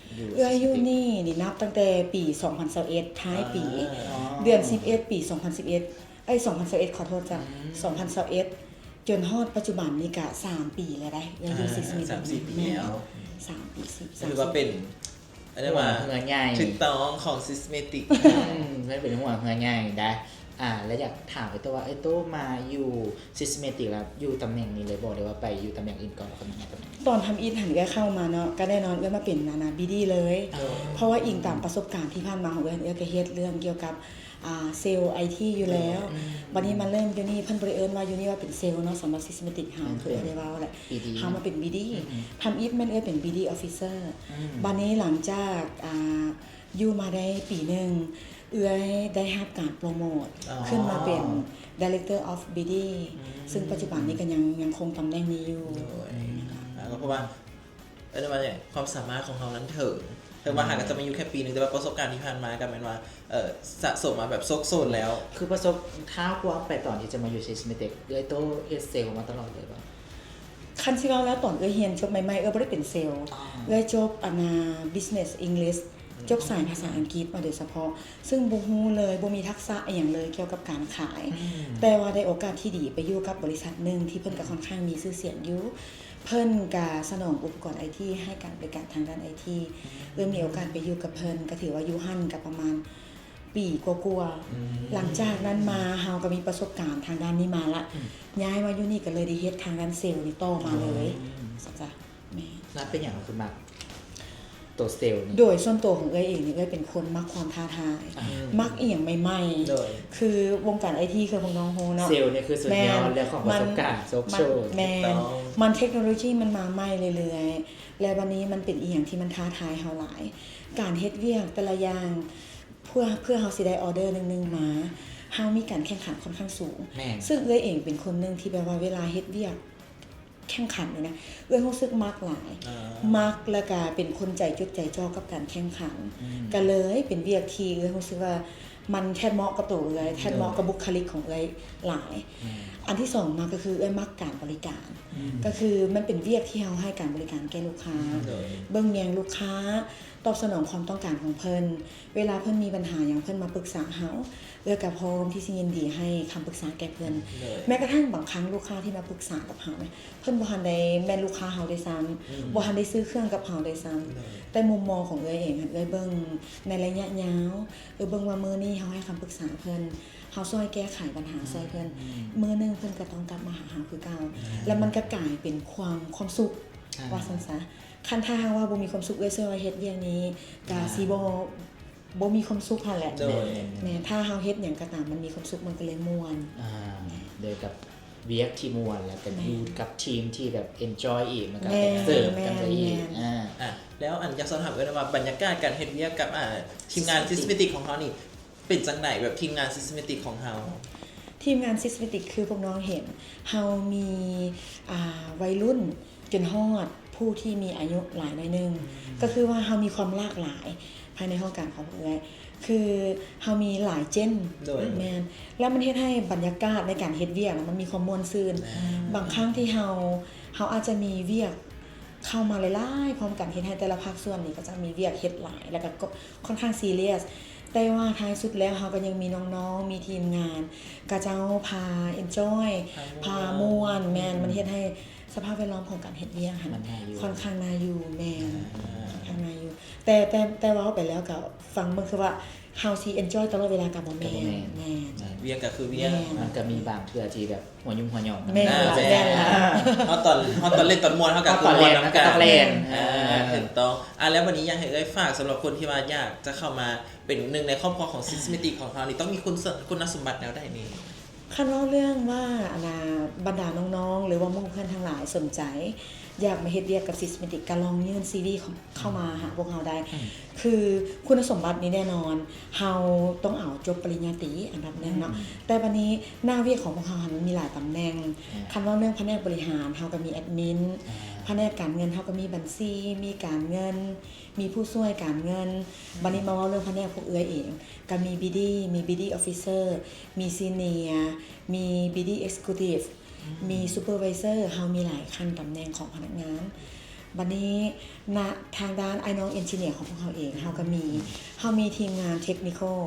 ເອື້ອຍຢູ່ນີ້ນີ້ນັບຕັ້ງແຕ່ປີສອງພັນຊາວເອັດ ທ້າຍປີ ອ່າ ເດືອນສິບເອັດ ປີສອງພັນສິບເອັດ ເອີຍ ສອງພັນຊາວເອັດ ຂໍໂທດຈ້ະ ອືມ ສອງພັນຊາວເອັດ ຈົນຮອດປັດຈຸບັນນີ້ກະສາມປີແລ້ວໃດ໋ ເອື້ອຍຢູ່ ອ່າ Sysmetic ສາມສີ່ປີແລ້ວ ສາມປີ ສາມ ຖືວ່າເປັນ ອັນນັ້ນວ່າຫົວເຮືອໃຫຍ່ ຖືກຕ້ອງ ຂອງ Sysmetic ອືມ ແມ່ນເປັນຫົວເຮືອໃຫຍ່ໄດ໋. ອ່າ ແລ້ວຢາກຖາມເອື້ອຍໂຕວ່າ ເອື້ອຍໂຕມາຢູ່ Sysmetic ແລ້ວຢູ່ຕຳແໜ່ງນີ້ເລີຍບໍ່ ຫຼືວ່າໄປຢູ່ຕຳແໜ່ງອື່ນກ່ອນ ແລ້ວຄ່ອຍມາຍ້າຍຕຳແໜ່ງ? ຕອນທຳອິດຫັ້ນເອື້ອຍເຂົ້າມາເນາະ ກໍແນ່ນອນເອື້ອຍມາເປັນ ອັນນ່າ ບີດີ ເລີຍ ເອີ ເພາະວ່າອີງຕາມປະສົບການທີ່ຜ່ານມາຂອງເອື້ອຍ ເອື້ອຍກໍເຮັດເລື່ອງກ່ຽວກັບ ອ່າ ເຊວໄອທີຢູ່ແລ້ວ ອືມ ບັດນີ້ມາເລີ່ມຢູ່ນີ້ ເພິ່ນບໍ່ໄດ້ເອີ້ນວ່າຢູ່ນີ້ວ່າເປັນເຊວເນາະ ສຳລັບ Sysmetic ເຮົາ ແມ່ນ ຄືໄດ້ເວົ້າແຫຼະ ບີດີ ເຮົາມາເປັນບີດີ ອືມ ທຳອິດແມ່ນເອື້ອຍເປັນບີດີ Officer ອືມ ບັດນີ້ຫຼັງຈາກ ອ່າ ຢູ່ມາໄດ້ປີໜຶ່ງ ເອື້ອຍໄດ້ຮັບການໂປຣໂມດ ອໍ ຂຶ້ນມາເປັນ Director of ບີດີ ອືມ ຊຶ່ງປັດຈຸບັນນີ້ກໍຍັງ ຍັງຄົງຕຳແໜ່ງນີ້ຢູ່ ໂດຍ ອືມ ອ່າ ກໍເພາະວ່າ ເອີ້ນວ່າຫຍັງ ຄວາມສາມາດຂອງເຮົານັ້ນເຖິງ ເຖິງວ່າ ອືມ ຫາກະຈະມາຢູ່ແຄ່ປີໜຶ່ງ ແຕ່ວ່າປະສົບການທີ່ຜ່ານມາກໍແມ່ນວ່າ ເອີ ສະສົມມາແບບໂຊກໂຊນແລ້ວ ຄືປະສົບ ທ້າວຄວາມໄປຕອນທີ່ຈະມາຢູ່ Sysmetic ເອື້ອຍໂຕເຮັດເຊວມາຕະຫຼອດເລີຍບໍ່? ຄັນຊິເວົ້າແລ້ວ ຕອນເອື້ອຍຮຽນຈົບໃໝ່ໆ ເອື້ອຍບໍ່ໄດ້ເປັນເຊວ ອໍ ເອື້ອຍຈົບ ອັນນ່າ Business English ຈົບສາຍພາສາອັງກິດມາໂດຍສະເພາະ ຊຶ່ງບໍ່ຮູ້ເລີຍ ບໍ່ມີທັກສະອີ່ຫຍັງເລີຍກ່ຽວກັບການຂາຍ ອືມ ແຕ່ວ່າໄດ້ໂອກາດທີ່ດີໄປຢູ່ກັບບໍລິສັດໜຶ່ງທີ່ເພິ່ນກໍຄ່ອນຂ້າງມີຊື່ສຽງຢູ່ ເພິ່ນກະສະໜອງອຸປະກອນໄອທີ ໃຫ້ການບໍລິການທາງດ້ານໄອທີ ອືມ ເອື້ອຍມີໂອກາດໄປຢູ່ກັບເພິ່ນ ກະຖືວ່າຢູ່ຫັ້ນກະປະມານປີກວ່າໆ ອືມ ຫຼັງຈາກນັ້ນມາເຮົາກະມີປະສົບການທາງດ້ານນີ້ມາລະ ອືມ ຍ້າຍມາຢູ່ນີ້ກະເລີຍໄດ້ເຮັດທາງດ້ານເຊວນີ້ຕໍ່ມາເລີຍ ອືມ ຊັ້ນຊະ. ແມ່ນ ແລ້ວເປັນຫຍັງເຮົາຄືມັກໂຕເຊວນີ້? ໂດຍສ່ວນຕົວຂອງເອື້ອຍເອງນີ້ ເອື້ອຍເປັນຄົນມັກຄວາມທ້າທາຍ ອ່າ ມັກອີ່ຫຍັງໃໝ່ໆ ໂດຍ ຄືວົງການໄອທີ ຄືພວກນ້ອງຮູ້ເນາະ ເຊວນີ້ຄືສຸດຍອດ ແມ່ນ ເລື່ອງຂອງປະສົບການ ມັນ ໂຊກໂຊນ ມັນ ແມ່ນ ມັນເຕັກໂນໂລຢີມັນມາໃໝ່ເລື້ອຍໆ ແລ້ວບັດນີ້ມັນເປັນອີ່ຫຍັງທີ່ມັນທ້າທາຍເຮົາຫຼາຍ ການເຮັດວຽກແຕ່ລະຢ່າງ ເພື່ອ ເພື່ອເຮົາຊິໄດ້ອໍເດີໜຶ່ງໆມາ ເຮົາມີການແຂ່ງຂັນຄ່ອນຂ້າງສູງ ແມ່ນ ຊຶ່ງເອື້ອຍເອງເປັນຄົນໜຶ່ງທີ່ແບບວ່າເວລາເຮັດວຽກ ແຂ່ງຂັນນີ້ນະ ເອື້ອຍຮູ້ສຶກມັກຫຼາຍ ອ່າ ມັກ ແລ້ວກະເປັນຄົນໃຈຈົດໃຈຈໍ່ກັບການແຂ່ງຂັນ ອືມ ກະເລີຍເປັນວຽກທີ່ເອື້ອຍຮູ້ສຶກວ່າມັນແທດເໝາະກັບໂຕເອື້ອຍ ອືມ ແທດເໝາະກັບ ໂດຍ ບຸກຄະລິກຂອງເອື້ອຍຫຼາຍ ແມ່ນ ອັນທີສອງມາກະຄືເອື້ອຍມັກການບໍລິການ ອືມ ກະຄືມັນເປັນວຽກທີ່ເຮົາໃຫ້ການບໍລິການແກ່ລູກຄ້າ ໂດຍ ເບິ່ງແຍງລູກຄ້າ ຕອບສະໜອງຄວາມຕ້ອງການຂອງເພິ່ນ ເວລາເພິ່ນມີບັນຫາຫຍັງ ເພິ່ນມາປຶກສາເຮົາ ເອື້ອຍກະພ້ອມທີ່ຊິຍິນດີໃຫ້ຄຳປຶກສາແກ່ເພິ່ນ ໂດຍ ແມ້ກະທັ່ງບາງຄັ້ງລູກຄ້າທີ່ມາປຶກສາກັບເຮົານະ ເພິ່ນບໍ່ທັນໄດ້ແມ່ນລູກຄ້າເຮົາດ້ວຍຊ້ຳ ອືມ ບໍ່ທັນໄດ້ຊື້ເຄື່ອງກັບເຮົາດ້ວຍຊ້ຳ ໂດຍ ແຕ່ມຸມມອງຂອງເອື້ອຍເອງຫັ້ນ ເອື້ອຍເບິ່ງໃນໄລຍະຍາວ ເອື້ອຍເບິ່ງວ່າມື້ນີ້ເຮົາໃຫ້ຄຳປຶກສາເພິ່ນ ເຮົາຊ່ວຍແກ້ໄຂບັນຫາຊ່ອຍເພິ່ນ ອືມ ມື້ໜຶ່ງເພິ່ນກະຕ້ອງກັບມາຫາເຮົາຄືເກົ່າ ອ່າ ແລ້ວມັນກະກາຍເປັນຄວາມ ຄວາມສຸກ ອ່າ ວ່າຊັ້ນຊະ ຄັນຖ້າຫາກວ່າບໍ່ມີຄວາມສຸກ ເອື້ອຍເຊື່ອວ່າເຮັດວຽກນີ້ກະ ອ່າ ຊິບໍ່ ບໍ່ມີຄວາມສຸກຫັ້ນແຫຼະ ໂດຍ ແມ່ນ ແມ່ນ ຖ້າເຮົາເຮັດຫຍັງກໍຕາມມັນມີຄວາມສຸກ ມັນກໍເລີຍມ່ວນ ອ່າ ໂດຍກັບວຽກທີ່ມ່ວນ ແລ້ວກໍ ແມ່ນ ຢູ່ກັບທີມທີ່ແບບ enjoy ອີກ ມັນກໍ ແມ່ນ ເສີມກັນໄປອີກ ແມ່ນ ອ່າ ອ່ະ ແລ້ວອັນຢາກສອບຖາມເອື້ອຍວ່າ ບັນຍາກາດການເຮັດວຽກກັບ ອ່າ ທີມງານ Sysmetic ຂອງເຮົານີ້ ເປັນຈັ່ງໃດແບບທີມງານ Sysmetic ຂອງເຮົາ? ທີມງານ Sysmetic ຄືພວກນ້ອງເຫັນ ເຮົາມີ ອ່າ ໄວລຸ້ນຈົນຮອດຜູ້ທີ່ມີອາຍຸຫຼາຍໜ້ອຍໜຶ່ງ ອືມ ກໍຄືວ່າເຮົາມີຄວາມຫຼາກຫຼາຍພາຍໃນຫ້ອງການຂອງພວກເອື້ອຍ ຄືເຮົາມີຫຼາຍ gen ໂດຍ ແມ່ນ ແລ້ວມັນເຮັດໃຫ້ບັນຍາກາດໃນການເຮັດວຽກນະ ມັນມີຄວາມມ່ວນຊື່ນ ອືມ ບາງຄັ້ງທີ່ເຮົາ ເຮົາອາດຈະມີວຽກເຂົ້າມາຫຼາຍໆພ້ອມກັນ ເຮັດໃຫ້ແຕ່ລະພາກສ່ວນນີ້ກໍຈະມີວຽກເຮັດຫຼາຍ ແລ້ວກໍ ກໍຄ່ອນຂ້າງ serious ແຕ່ວ່າທ້າຍສຸດແລ້ວເຮົາກໍຍັງມີນ້ອງໆ ມີທີມງານ ເຂົາເຈົ້າພາ enjoy ພາມ່ວນ ພາມ່ວນ ແມ່ນ ອືມ ມັນເຮັດໃຫ້ສະພາບແວດລ້ອມຂອງການເຮັດວຽກຫັ້ນ ມັນໜ້າຢູ່ ຄ່ອນຂ້າງໜ້າຢູ່ ແມ່ນ ອ່າ ຄ່ອນຂ້າງໜ້າຢູ່ ແຕ່ ແຕ່ ແຕ່ເວົ້າໄປແລ້ວກໍຟັງເບິ່ງ ຄືວ່າເຮົາຊິ enjoy ຕະຫຼອດເວລາກໍບໍ່ແມ່ນ ກໍບໍ່ແມ່ນ ແມ່ນ ແມ່ນ ວຽກກໍຄືວຽກ ແມ່ນ ມັນກໍມີບາງເທື່ອທີ່ແບບຫົວຫຍຸ້ງຫົວຫຍອງນຳ ແມ່ນ ອ່າ ແມ່ນ ແມ່ນ ຮອດຕອນ ຮອດຕອນຫຼິ້ນຕອນມ່ວນ ເຮົາກໍຄືມ່ວນນຳກັນ ຮອດຕອນແລ່ນມັນກໍຕ້ອງແລ່ນ ອ່າ ອ່າ ຖືກຕ້ອງ ອ່າ ແລ້ວບັດນີ້ຢາກໃຫ້ເອື້ອຍຝາກສຳລັບຄົນທີ່ວ່າຢາກຈະເຂົ້າມາ ເປັນໜຶ່ງໃນຄອບຄົວຂອງ Sysmetic ຂອງເຮົານີ້ ຕ້ອງມີຄຸນ ຄຸນນະສົມບັດແນວໃດແດ່? ຄັນເວົ້າເລື່ອງວ່າ ອັນນ່າ ບັນດານ້ອງໆ ຫຼືວ່າໝູ່ເພື່ອນທັງຫຼາຍສົນໃຈ ຢາກມາເຮັດວຽກກັບ Sysmetic ກໍລອງຍື່ນ CV ເຂົ້າ ເຂົ້າມາຫາພວກເຮົາໄດ້ ອືມ ຄືຄຸນນະສົມບັດນີ້ແນ່ນອນ ເຮົາຕ້ອງເອົາຈົບປະລິນຍາຕີອັນດັບໜຶ່ງເນາະ ອືມ ແຕ່ບັດນີ້ໜ້າວຽກຂອງພວກເຮົາຫັ້ນ ມັນມີຫຼາຍຕຳແໜ່ງ ອ່າ ຄັນເວົ້າເລື່ອງພະແນກບໍລິຫານ ເຮົາກໍມີແອັດມິນ ອ່າ ພະແນກການເງິນ ເຮົາກໍມີບັນຊີ ມີການເງິນ ມີຜູ້ຊ່ວຍການເງິນ ອືມ ບັດນີ້ມາເວົ້າເລື່ອງພະແນກພວກເອື້ອຍເອງ ກໍມີ BD ມີ BD Officer ມີ Senior ມີ BD Executive ອືມ ມີ Supervisor ເຮົາມີຫຼາຍຂັ້ນຕຳແໜ່ງຂອງພະນັກງານ ບັດນີ້ ນະ ທາງດ້ານອ້າຍນ້ອງ Engineer ຂອງພວກເຮົາເອງ ເຮົາກໍມີ ອືມ ເຮົາມີທີມງານ Technical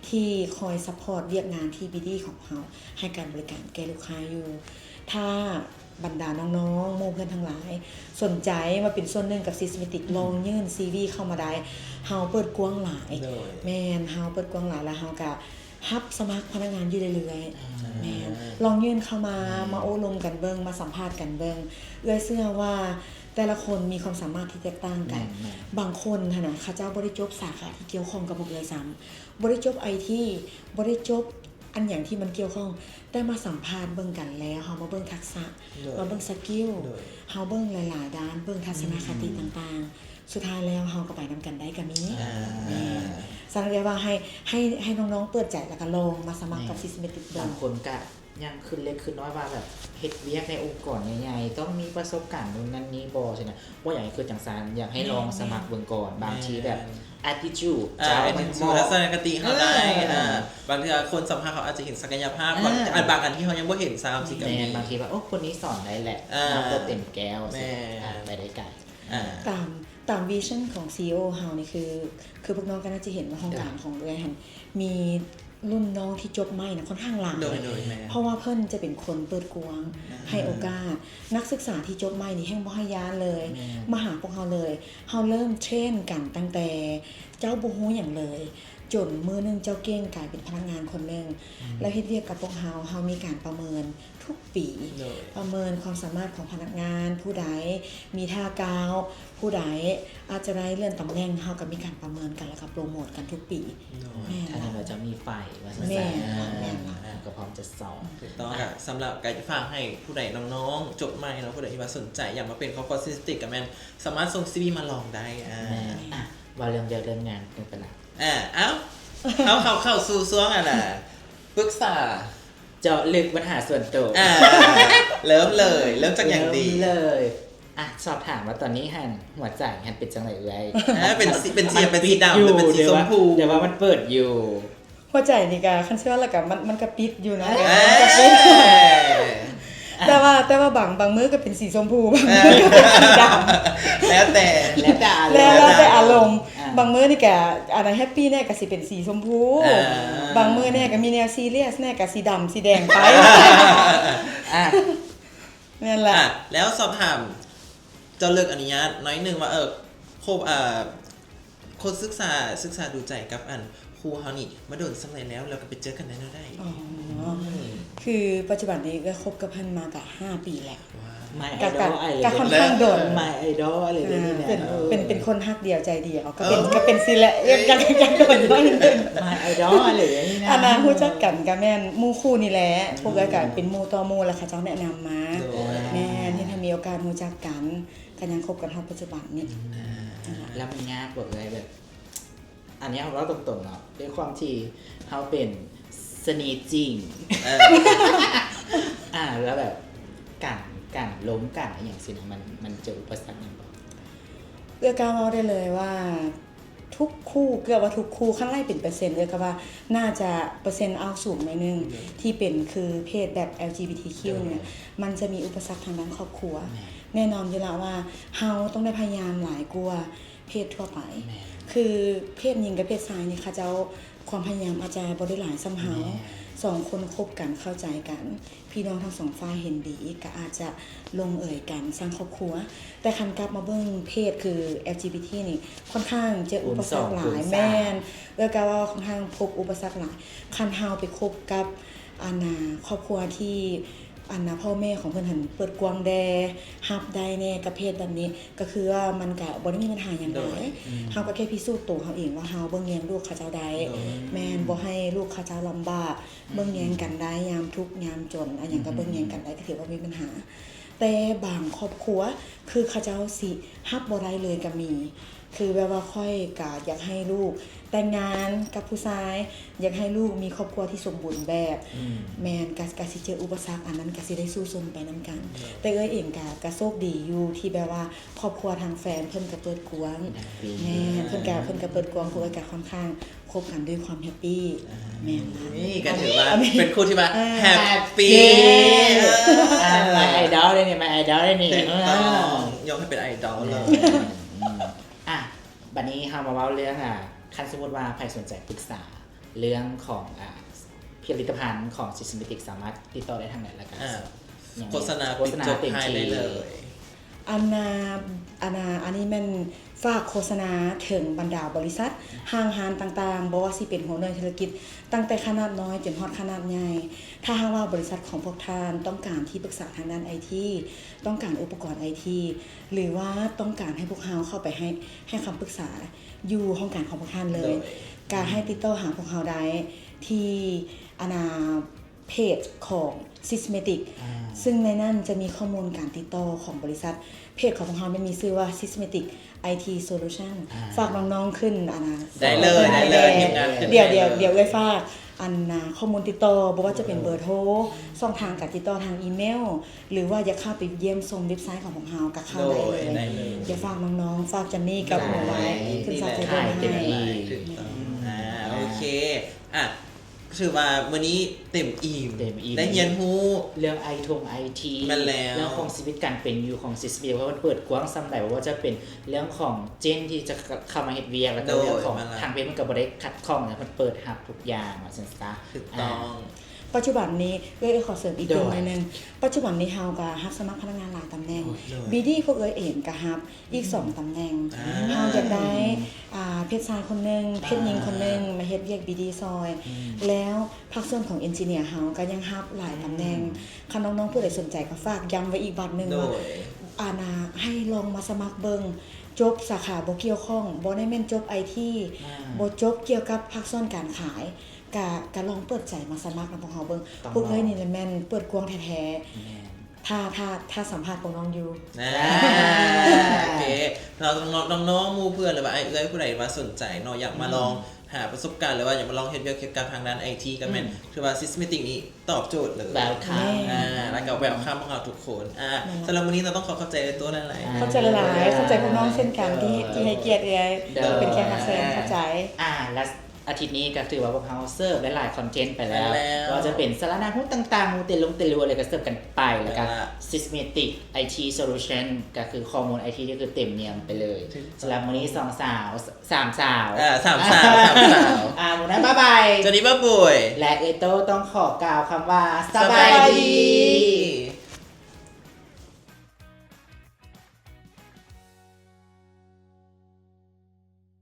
ທີ່ຄອຍ support ວຽກງານທີ່ BD ຂອງເຮົາ ໃຫ້ການບໍລິການແກ່ລູກຄ້າຢູ່ ຖ້າ ບັນດານ້ອງໆ ໝູ່ເພື່ອນທັງຫຼາຍ ສົນໃຈມາເປັນສ່ວນໜຶ່ງກັບ Sysmetic ອືມ ລອງຍື່ນ CV ເຂົ້າມາໄດ້ ເຮົາເປີດກວ້າງຫຼາຍ ໂດຍ ແມ່ນ ເຮົາເປີດກວ້າງຫຼາຍ ແລ້ວເຮົາກະຮັບສະໝັກພະນັກງານຢູ່ເລື້ອຍໆ ອ່າ ແມ່ນ ລອງຍື່ນເຂົ້າມາ ແມ່ນ ມາໂອ້ລົມກັນເບິ່ງ ມາສຳພາດກັນເບິ່ງ ເອື້ອຍເຊື່ອວ່າແຕ່ລະຄົນມີຄວາມສາມາດທີ່ແຕກຕ່າງກັນ ແມ່ນໆ ບາງຄົນຫັ້ນນະ ເຂົາເຈົ້າບໍ່ໄດ້ຈົບສາຂາທີ່ກ່ຽວຂ້ອງກັບພວກເອື້ອຍຊ້ຳ ບໍ່ໄດ້ຈົບໄອທີ ບໍ່ໄດ້ຈົບອັນຫຍັງທີ່ມັນກ່ຽວຂ້ອງ ແຕ່ມາສຳພາດເບິ່ງກັນແລ້ວ ເຮົາມາເບິ່ງທັກສະ ໂດຍ ມາເບິ່ງສະກິວ ໂດຍ ເຮົາເບິ່ງຫຼາຍໆດ້ານ ເບິ່ງທັດສະນະຄະຕິ ອືມ ຕ່າງໆ ສຸດທ້າຍແລ້ວເຮົາກໍໄປນຳກັນໄດ້ກໍມີ ອ່າ ແມ່ນ ສະນັ້ນເອີ້ຍວ່າໃຫ້ ໃຫ້ ໃຫ້ນ້ອງໆເປີດໃຈ ແລ້ວກໍລອງມາສະໝັກກັບ ແມ່ນ Sysmetic ເບິ່ງ ບາງຄົນກໍຍັງຄິດເລັກຄິດນ້ອຍວ່າແບບເຮັດວຽກໃນອົງກອນໃຫຍ່ໆ ຕ້ອງມີປະສົບການໂນ່ນນັ້ນນີ້ບໍ່ຊີ້ນະ ບໍ່ຢາກໃຫ້ຄິດຈັ່ງຊັ້ນ ຢາກໃຫ້ລອງສະໝັກເບິ່ງກ່ອນ ແມ່ນ ບາງທີແບບ attitude ອ່າ ເຈົ້າມັນ attitude ທັດສະນະຄະຕິເຮົາໄດ້ ເອີ ອ່າ ບາງເທື່ອຄົນສຳພາດເຂົາອາດຈະເຫັນສັກກະຍະພາບ ເອີ ບາງອັນທີ່ເຮົາຍັງບໍ່ເຫັນຊ້ຳ ຊິກໍມີ ແມ່ນ ບາງທີວ່າ ໂອ້ ຄົນນີ້ສອນໄດ້ແຫຼະ ອ່າ ນ້ຳບໍ່ເຕັມແກ້ວ ແມ່ນ ຊິ ອ່າ ໄປໄດ້ໄກ ອ່າ ຕາມ ຕາມ vision ຂອງ CEO ເຮົານີ້ ຄື ຄືພວກນ້ອງກໍໜ້າຈະເຫັນວ່າຫ້ອງການຂອງເອື້ອຍຫັ້ນມີ ລຸ້ນນ້ອງທີ່ຈົບໃໝ່ນະ ຂ້ອນຂ້າງຫຼາຍ ໂດຍ ໂດຍ ແມ່ນ ເພາະວ່າເພິ່ນຈະເປັນຄົນເປີດກວ້າງ ອ່າ ໃຫ້ໂອກາດ ນັກສຶກສາທີ່ຈົບໃໝ່ນີ້ແຮ່ງບໍ່ໃຫ້ຢ້ານເລີຍ ແມ່ນ ມາຫາພວກເຮົາເລີຍ ເຮົາເລີ່ມເທຣນກັນຕັ້ງແຕ່ເຈົ້າບໍ່ຮູ້ຫຍັງເລີຍ ຈົນມື້ໜຶ່ງເຈົ້າເກັ່ງກາຍເປັນພະນັກງານຄົນໜຶ່ງ ອືມ ແລ້ວເຮັດວຽກກັບພວກເຮົາ ເຮົາມີການປະເມີນທຸກປີ ໂດຍ ປະເມີນຄວາມສາມາດຂອງພະນັກງານ ຜູ້ໃດມີທ່າກ້າວ ຜູ້ໃດອາດຈະໄດ້ເລື່ອນຕຳແໜ່ງ ເຮົາກໍມີການປະເມີນກັນ ແລ້ວກໍໂປຣໂມດກັນທຸກປີ ໂດຍ ແມ່ນ ຖ້າແມ່ນວ່າເຈົ້າມີໄຟວ່າຊັ້ນ ແມ່ນ ແມ່ນ ອ່າ ກໍພ້ອມຈະສອນ ຖືກຕ້ອງ ອ່ະ ກໍສຳລັບກໍຝາກໃຫ້ຜູ້ໃດນ້ອງໆຈົບໃໝ່ເນາະ ຜູ້ໃດທີ່ວ່າສົນໃຈຢາກມາເປັນຄອບຄົວ Sysmetic ກໍແມ່ນສາມາດສົ່ງ CV ມາລອງໄດ້ ອ່າ ແມ່ນ ອ່ະ ເວົ້າເລື່ອງວຽກເລື່ອງງານກັນໄປລະ ອ່າ ເອົ້າ ເຮົາເຂົ້າ ເຂົ້າສູ່ຊ່ວງ ອັນນ່າ ປຶກສາ ເຈາະເລິກບັນຫາສ່ວນໂຕ ອ່າ ເລີ່ມເລີຍ ເລີ່ມຈາກຫຍັງດີ? ເລີ່ມເລີຍ ອ່ະ ສອບຖາມວ່າຕອນນີ້ຫັ້ນ ຫົວໃຈຫັ້ນເປັນຈັ່ງໃດເອື້ອຍ? ອ່າ ເປັນສີ ເປັນສີ ມັນ ເປັນສີດຳ ຫຼືວ່າເປັນສີຊົມພູ? ຫຼືວ່າມັນເປີດຢູ່? ຫົວໃຈນີ້ກະ ຄັນຊິວ່າແລ້ວກະ ມັນ ມັນກະປິດຢູ່ນະ ເອີ ມັນກະປິດ ແຕ່ວ່າ ແຕ່ວ່າບາງ ບາງມື້ກໍເປັນສີຊົມພູ ບາງມື້ກໍເປັນສີດຳ ແລ້ວແຕ່ ແລ້ວແຕ່ອາລົມ ແລ້ວ ແລ້ວແຕ່ອາລົມ ອ່າ ບາງມື້ນີ້ກະ ອັນນັ້ນແຮັບປີ້ແດ່ກໍຊິເປັນສີຊົມພູ ອ່າ ບາງມື້ແດ່ກໍມີແນວຊີຣຽສແດ່ກໍສີດຳສີແດງໄປ ອ່າ ແມ່ນລະ ອ່າ ແລ້ວສອບຖາມ ເຈົ້າເລີກອະນຸຍາດໜ້ອຍໜຶ່ງວ່າ ເອີ ຄົບ ເອີ ຄົບສຶກສາ ສຶກສາດູໃຈກັບອັນ ຄູ່ເຮົານີ້ມາດົນສ່ຳໃດແລ້ວ ແລ້ວກໍໄປເຈີກັນໄດ້ແນວໃດ? ອໍ ອືມ ຄືປັດຈຸບັນນີ້ເອື້ອຍຄົບກັບເພິ່ນມາກະຫ້າປີແລ້ວ My Idol ກະ ກະ ກະຄ່ອນຂ້າງດົນ My Idol ເລີຍເດ້ນີ້ນະ ເປັນ ເອີ ເປັນ ເປັນຄົນຮັກດຽວໃຈດຽວ ກະເປັນ ເອີ ກະເປັນຊີ້ແຫຼະ ເອີ ຢາກ ຢາກ ຢາກດົນໜ້ອຍໜຶ່ງ My Idol ເລີຍເດ້ນີ້ນະ ອັນນັ້ນຮູ້ຈັກກັນກະແມ່ນໝູ່ຄູ່ນີ້ແຫຼະ ອືມ ພວກເອື້ອຍກະເປັນໝູ່ຕໍ່ໝູ່ ແລ້ວເຂົາເຈົ້າແນະນຳມາ ໂດຍ ແມ່ນ ເຮັດໃຫ້ມີໂອກາດຮູ້ຈັກກັນ ກະຍັງຄົບກັນຮອດປັດຈຸບັນນີ້ ອ່າ ແລ້ວມັນຍາກບໍ່ເອື້ອຍ ແບບ ອັນນີ້ເຮົາເວົ້າຕົງໆເນາະ ດ້ວຍຄວາມທີ່ເຮົາເປັນຊະນີຈິງ ເອີ ອ່າ ແລ້ວແບບການ ການລົມ ການອີ່ຫຍັງຊີ້ນະ ມັນ ມັນເຈີອຸປະສັກຫຍັງບໍ່? ເອື້ອຍກ້າເວົ້າໄດ້ເລີຍວ່າ ທຸກຄູ່ ເກືອບວ່າທຸກຄູ່ ຄັນໄລ່ເປັນເປີເຊັນ ເອື້ອຍກໍວ່າໜ້າຈະເປີເຊັນເອົາສູງໜ້ອຍໜຶ່ງ ທີ່ເປັນຄືເພດແບບ ແອລຈີບີທີຄິວ ນີ້ນະ ມັນຈະມີອຸປະສັກທາງດ້ານຄອບຄົວ. ແນ່ນອນຢູ່ແລ້ວວ່າເຮົາຕ້ອງໄດ້ພະຍາຍາມຫຼາຍກວ່າເພດທົ່ວໄປ. ຄືເພດຍິງກັບເພດຊາຍນີ້ ເຂົາເຈົ້າຄວາມພະຍາຍາມອາດຈະບໍ່ໄດ້ຫຼາຍສ່ຳເຮົາ. ສອງຄົນຄົບກັນ ເຂົ້າໃຈກັນ ພີ່ນ້ອງທັງສອງຝ່າຍເຫັນດີ ກໍອາດຈະລົງເອີຍກັນສ້າງຄອບຄົວ. ແຕ່ຄັນກັບມາເບິ່ງເພດຄື ແອລຈີບີທີ ນີ້ ຄ່ອນຂ້າງເຈີອຸປະສັກຫຼາຍ. ແມ່ນ ເອື້ອຍກ້າເວົ້າ ຄ່ອນຂ້າງພົບອຸປະສັກຫຼາຍ ຄັນເຮົາໄປຄົບກັບ ອັນນ່າ ຄອບຄົວທີ່ ອັນນ່າ ພໍ່ແມ່ຂອງເພິ່ນຫັ້ນເປີດກວ້າງແດ່ ຮັບໄດ້ແດ່ກັບເພດແບບນີ້ ກໍຄືວ່າມັນກະບໍ່ໄດ້ມີບັນຫາຫຍັງຫຼາຍ. ເຮົາກໍແຄ່ພິສູດໂຕເຮົາເອງວ່າເຮົາເບິ່ງແຍງລູກເຂົາເຈົ້າໄດ້. ແມ່ນ ບໍ່ໃຫ້ລູກເຂົາເຈົ້າລຳບາກ ເບິ່ງແຍງກັນໄດ້ ຍາມທຸກຍາມຈົນ ອາຫຍັງກໍເບິ່ງແຍງກັນໄດ້ ກໍຖືວ່າບໍ່ມີບັນຫາ. ແຕ່ບາງຄອບຄົວ ຄືເຂົາເຈົ້າຊິຮັບບໍ່ໄດ້ເລີຍກໍມີ. ຄືແບບວ່າຂ້ອຍກະຢາກໃຫ້ລູກແຕ່ງງານກັບຜູ້ຊາຍ ຢາກໃຫ້ລູກມີຄອບຄົວທີ່ສົມບູນແບບ. ແມ່ນ ກະ ກະຊິເຈີອຸປະສັກ ອັນນັ້ນກະຊິໄດ້ສູ້ຊົນໄປນຳກັນ. ແຕ່ເອື້ອຍເອງກະ ກະໂຊກດີຢູ່ທີ່ແບບວ່າຄອບຄົວທາງແຟນເພິ່ນກະເປີດກວ້າງ. ແມ່ນ ເພິ່ນກະ ເພິ່ນກະເປີດກວ້າງ ພວກເອື້ອຍກະຄ່ອນຂ້າງ ຄົບກັນດ້ວຍຄວາມແຮັບປີ. ແມ່ນ ນີ້ກໍຖືວ່າເປັນຄູ່ທີ່ວ່າແຮັບປີ. ເອີ ມາໄອດອລເດ້ນີ້ ມາໄອດອລເດ້ນີ້. ຖືກຕ້ອງ ຍົກໃຫ້ເປັນໄອດອລເລີຍ. ອ່ະ ບັດນີ້ເຮົາມາເວົ້າເລື່ອງ ອ່າ ຄັນສົມມຸດວ່າໃຜສົນໃຈປຶກສາເລື່ອງຂອງ ອ່າ ຜະລິດຕະພັນຂອງ Sysmatic ສາມາດຕິດຕໍ່ໄດ້ທາງໃດ ແລ້ວກໍ ອ່າ ໂຄສະນາ ໂຄສະນາ ປິດຈົບ ເຕັມ ທ້າຍ ທີ່ ໄດ້ເລີຍ. ອັນນ່າ ອັນນ່າ ອັນນີ້ແມ່ນຝາກໂຄສະນາເຖິງບັນດາບໍລິສັດ ຫ້າງຮ້ານຕ່າງໆ ບໍ່ວ່າຊິເປັນຫົວໜ່ວຍທຸລະກິດ ຕັ້ງແຕ່ຂະໜາດນ້ອຍຈົນຮອດຂະໜາດໃຫຍ່. ຖ້າຫາກວ່າບໍລິສັດຂອງພວກທ່ານຕ້ອງການທີ່ປຶກສາທາງດ້ານໄອທີ ຕ້ອງການອຸປະກອນໄອທີ ຫຼືວ່າຕ້ອງການໃຫ້ພວກເຮົາເຂົ້າໄປໃຫ້ ໃຫ້ຄຳປຶກສາຢູ່ຫ້ອງການຂອງພວກທ່ານເລີຍ ກໍໃຫ້ຕິດຕໍ່ຫາພວກເຮົາໄດ້ທີ່ ອັນນ່າ ເພຈຂອງ Sysmatic ຊຶ່ງໃນນັ້ນຈະມີຂໍ້ມູນການຕິດຕໍ່ຂອງບໍລິສັດ. ເພຈຂອງພວກເຮົາແມ່ນມີຊື່ວ່າ Sysmatic ໄອທີ Solution. ຝາກນ້ອງໆຂຶ້ນ ອັນນ່າ ໄດ້ເລີຍ ໄດ້ເລີຍ ທີມງານຂຶ້ນ ດຽວ ດຽວເອື້ອຍຝາກ ອັນນ່າ ຂໍ້ມູນຕິດຕໍ່ ບໍ່ວ່າຈະເປັນເບີໂທ ຊ່ອງທາງການຕິດຕໍ່ທາງອີເມວ ຫຼືວ່າຢາກເຂົ້າໄປຢ້ຽມຊົມເວັບໄຊຂອງພວກເຮົາກໍເຂົ້າໄດ້ເລີຍ. ດຽວຝາກນ້ອງໆ ຝາກຈັນນີ້ກັບໝູໄວ້ ຂຶ້ນຊາກໄທເບິ່ງໃຫ້. ຖືກຕ້ອງ ອ່າ ໂອເຄ ອ່ະ ຖືວ່າມື້ນີ້ເຕັມອີ່ມ ເຕັມອີ່ມ ໄດ້ຮຽນຮູ້ເລື່ອງໄອທົງໄອທີ ແມ່ນແລ້ວ ເລື່ອງຂອງຊີວິດການເປັນຢູ່ຂອງ Sysmatic ວ່າເພິ່ນເປີດກວ້າງສ່ຳໃດ ບໍ່ວ່າຈະເປັນເລື່ອງຂອງເຈນທີ່ຈະເຂົ້າມາເຮັດວຽກ ແລ້ວກໍເລື່ອງຂອງ ທາງເວັບມັນກໍບໍ່ໄດ້ຂັດຂ້ອງ ເພິ່ນເປີດຮັບທຸກຢ່າງວ່າຊັ້ນຊະ. ຖືກຕ້ອງ ອ່າ ປັດຈຸບັນນີ້ ເອື້ອຍ ເອື້ອຍຂໍເສີມອີກຕື່ມໜ້ອຍໜຶ່ງ ປັດຈຸບັນນີ້ເຮົາກໍຮັບສະໝັກພະນັກງານຫຼາຍຕຳແໜ່ງ. ບີດີພວກເອື້ອຍເອງກໍຮັບ ອີກສອງຕຳແໜ່ງ ເຮົາຢາກໄດ້ ອ່າ ເພດຊາຍຄົນໜຶ່ງ ເພດຍິງຄົນໜຶ່ງ ມາເຮັດວຽກບີດີຊ່ອຍ ແລ້ວພາກສ່ວນຂອງເອັນຈິເນຍເຮົາກໍຍັງຮັບຫຼາຍຕຳແໜ່ງ. ຄັນນ້ອງໆຜູ້ໃດສົນໃຈກໍຝາກຢ້ຳໄວ້ອີກບາດໜຶ່ງວ່າ ອັນນ່າ ໃຫ້ລອງມາສະໝັກເບິ່ງ ຈົບສາຂາບໍ່ກ່ຽວຂ້ອງ ບໍ່ໄດ້ແມ່ນຈົບໄອທີ ບໍ່ຈົບກ່ຽວກັບພາກສ່ວນການຂາຍ ກະ ກະລອງເປີດໃຈມາສະໝັກນຳພວກເຮົາເບິ່ງ. ພວກເອື້ອຍນີ້ລະແມ່ນເປີດກວ້າງແທ້ໆ. ຖ້າ ຖ້າ ຖ້າສຳພາດພວກນ້ອງຢູ່. ອ່າ ໂອເຄ ນ້ອງໆ ນ້ອງໆ ໝູ່ເພື່ອນ ຫຼືວ່າອ້າຍເອື້ອຍຜູ້ໃດວ່າສົນໃຈເນາະ ຢາກມາລອງຫາປະສົບການ ຫຼືວ່າຢາກມາລອງເຮັດວຽກກ່ຽວກັບທາງດ້ານໄອທີ ກໍແມ່ນ ຖືວ່າ Sysmatic ນີ້ຕອບໂຈດເລີຍ. ອ່າ ແລ້ວກໍ welcome ພວກເຮົາທຸກຄົນ. ອ່າ ສຳລັບມື້ນີ້ເຮົາຕ້ອງຂໍຂອບໃຈເອື້ອຍໂຕ້ຫຼາຍໆ. ຂອບໃຈຫຼາຍໆ ຂອບໃຈພວກນ້ອງເຊັ່ນກັນ ທີ່ ທີ່ໃຫ້ກຽດເອື້ອຍເປັນແຂກຮັບເຊີນ. ຂອບໃຈ. ອ່າ ແລະ ອາທິດນີ້ກໍຖືວ່າພວກເຮົາເສີບຫຼາຍໆຄອນເທັນໄປແລ້ວ ແມ່ນແລ້ວ ບໍ່ວ່າຈະເປັນສາລະໜ້າຮູ້ຕ່າງໆ ຮູ້ເຕັນລົງເຕັນຮູ້ ອະໄລກໍເສີບກັນໄປ ແລ້ວກໍ Sysmatic ໄອທີ Solution ກໍຄືຂໍ້ມູນໄອທີ ກໍຄືເຕັມນຽມໄປເລີຍ. ສຳລັບມື້ນີ້ສອງສາວ ສາມສາວ ເອີ ສາມສາວ ສາມສາວ ອ່າ ໝູນາຍ ບາຍບາຍ ຈອນນີ ບາບອຍ ແລະ ເອື້ອຍໂຕ້ຕ້ອງຂໍກ່າວຄຳວ່າ ສະບາຍດີ.